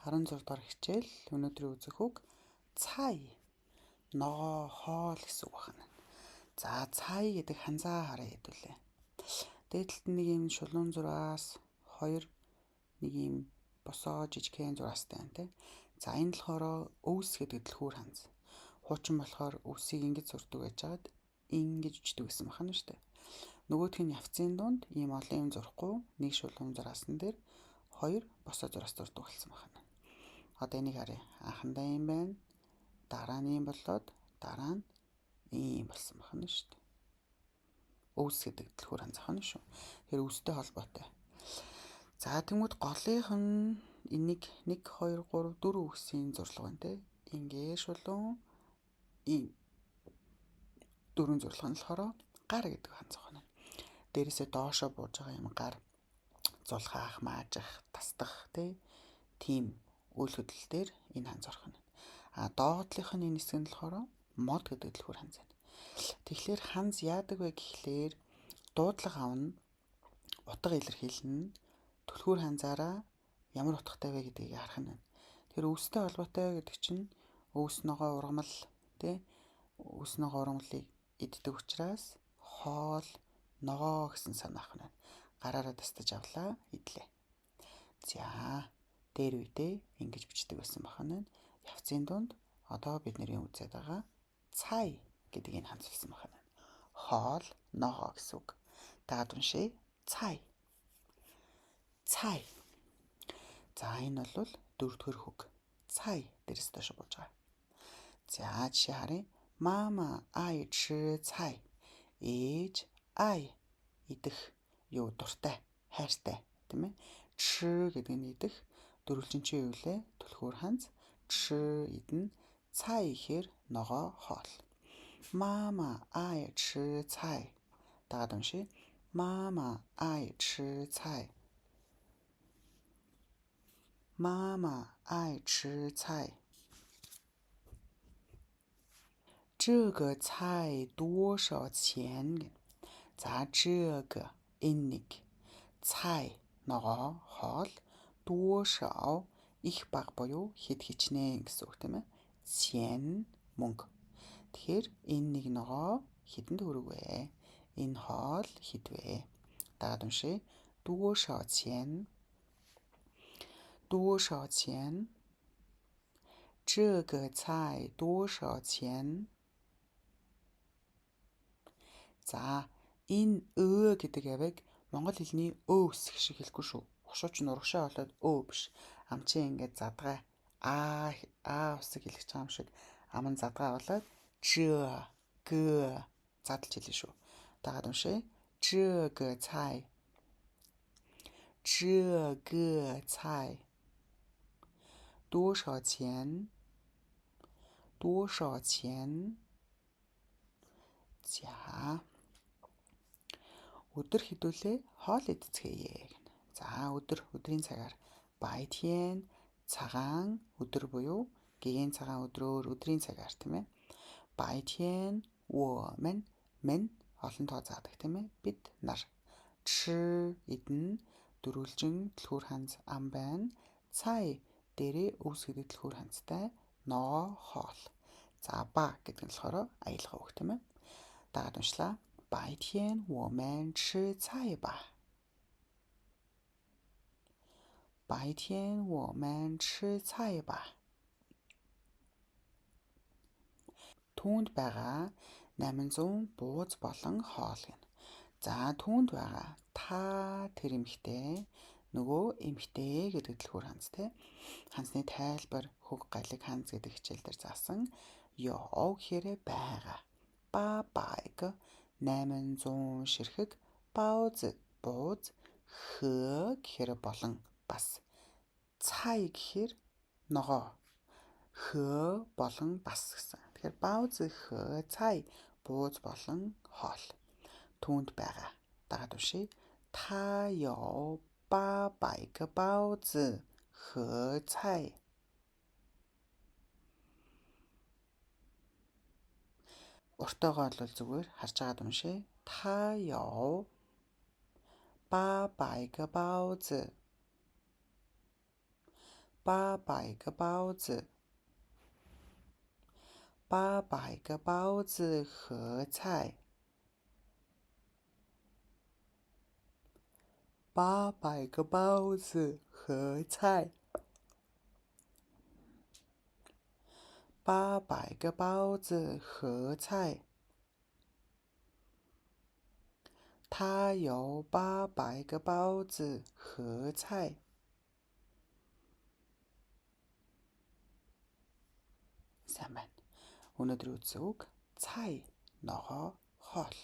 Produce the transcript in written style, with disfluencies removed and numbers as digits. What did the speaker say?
16 дугаар хичээл өнөөдрийн үзэх үг цай ногоо хоол гэсэн үг байна. За цай гэдэг ханзаа хараа хэдүүлээ. Дээд талд нэг юм шулуун зураас, хоёр нэг юм босоо жижигхэн зураастай байна те. За энэ болохоор өвс гэдэг дэлхүүр ханз. Хуучин болохоор өвсийг ингэж зурдаг байжгаад ингэж үчдэг гэсэн байна шүү дээ. Нөгөөх нь явцын дунд ийм олон юм зурхгүй нэг шулуун зураасан дээр хоёр босоо зураас зурдаг болсон байна. Одоо энийг харъя. Анхандаа юм байна. Дараа нь юм болоод дараа нь ийм болсон байна шүү дээ. Өвс гэдэг дэлхүүр ханз байна шүү. Тэр өвстэй холбоотой. За тэнгууд голынх нь энийг 1 2 3 4 үгсийн зурлага байна те. Ингээ шулуун ийм дөрвөн зурлага нь болохоор гар гэдэг ханз байна. Дээрээсээ доошоо бууж байгаа юм гар зулхаах, маажих, тасдах тийм үйл хөдлөл дээр энэ ханз орох нь. А доотлих нь энэ хэсэг нь болохоор мод гэдэг дэлгүүр ханз байна. Тэгэхээр ханз яадаг вэ гэхлээр дуудлага авна, утга илэрхийлнэ, түлхүүр ханзаараа ямар утгатай вэ гэдгийг харах нь байна. Тэгэхээр өвстэй холбоотой гэдэг чинь өвс ногоо ургамал тий өвс ногоо ургамлыг иддэг учраас хоол ногоо гэсэн санаах нь байна. Гараараа тастаж авлаа, идлээ. За дээр үедээ ингэж бичдэг байсан бахан. Явцын дунд одоо бид нэрийн үзээд байгаа цай гэдэг энэ ханзлсан бахан. Хоол, ногоо гэсэн үг. Дагаад уншъя. Цай. Цай. За энэ бол дөрөвдүгээр хөг. Цай дээрээс доош бууж байгаа. За жишээ харъя. Мама ай чи цай. Ээж ай идэх юу дуртай, хайртай тийм ээ. Чи гэдэг нь идэх, дөрвөлжин чи юу лээ? Түлхүүр ханз. Чи идэн, цай ихээр ногоо хоол. Мама ай чи цай. Дагаад уншъя. Мама ай чи цай. Мама ай чи цай. 这个菜多少钱гэнэ. За 这个энэ нэг цай ногоо хоол 多少 их бага буюу хэд хичнээн гэсэн үг тийм ээ. 钱 мөнгө. Тэгэхээр энэ нэг ногоо хэдэн төгрөг вэ? Энэ хоол хэд вэ? Дагаад уншъя. 多少钱？多少钱？这个菜多少钱？За энэ өө гэдэг авиг монгол хэлний өө үсэг шиг хэлэхгүй шүү. Хушууч нь урагшаа болоод өө биш. Ам чи ингээд задгай а а үсэг хэлэх юм шиг ам нь задгай болоод ж г задлж хэлнэ шүү. Дагаад уншъя. 这个菜这个菜多少钱？多少钱？За өдөр хэдүүлээ хоол идцгээе гэнэ. За өдөр өдрийн цагаар 白天 цагаан өдөр буюу гэгээн цагаан өдрөөр өдрийн цагаар тийм ээ. 白天我们 мен олон тоо заадаг тийм ээ. Бид нар 吃 идэн дөрвөлжин түлхүүр ханз ам байна. Цай дээрээ өвс гэдэг түлхүүр ханзтай ногоо хоол. За ба гэдэг нь болохоор аялгаа үг тийм ээ. Дагаад уншлаа. 白天我们吃菜吧。白天我们吃菜吧。Түүнд байгаа 800 бууз болон хоол гэнэ. За түүнд байгаа та тэр эмэгтэй нөгөө эмэгтэй гэдэг дэлгүүр ханз те. Ханзны тайлбар хөг галиг ханз гэдэг хичээл дээр заасан ёо гэхээрээ байгаа. Ба байг 800 ширхэг бауз бууз хэ гэхээр болон бас цай гэхээр ногоо хэ болон бас гэсэн. Тэгэхээр бауз хэ цай бууз болон хоол түүнд байгаа. Дагаад уншъя. 他有800个包子和菜。Уртойгоо бол зүгээр харж байгаад уншъя. 他有800个包子。八百个包子，八百个包子和菜，八百个包子和菜，八百个包子和菜。他有八百个包子和菜。Сайн байна. Өнөөдрийн үндсэн үг цай, ногоо, хоол.